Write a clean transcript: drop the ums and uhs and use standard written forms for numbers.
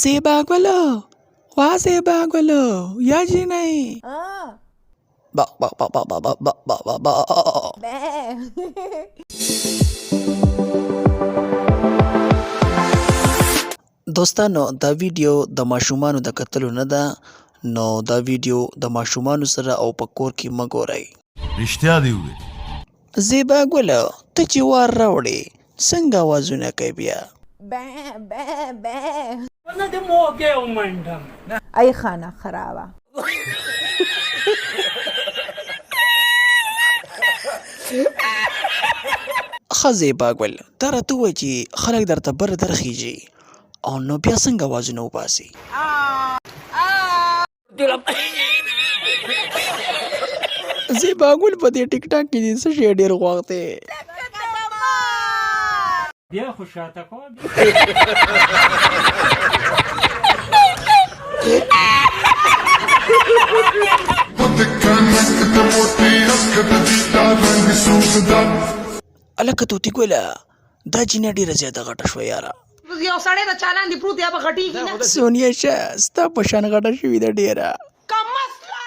زیبا ګلو، وا زیبا ګلو، یا جینۍ. با با با با با با با با با. دوستانو، دا ویډیو د ماشومانو د کتلو نه ده، نو دا ویډیو د ماشومانو سره او په کور کې مه ګورئ. رښتیا دی وویل. زیبا ګله، ته چې وار راوړې څنګه اوازونه کوي بیا؟ نه د موګې ومنډم. ای خانه خرابه. ښه زیبا ګل، ته راته ووایه چې خلک درته بره درخیږي او نو بیا څنګه اوازونه وباسي؟ زیبا ګل، په دې ټیک ټاک کې دې څه شی ډېر خوښ دی؟ بیا خو شاته کوه. هلکه طوطي ګله، دا جینۍ ډېره زیاته غټه شوه یاره. یو سړی د چالان دی پروت یا به غټیږي نه. سونیا شه، ستا په شان غټه شوې ده ډېره. کمسله.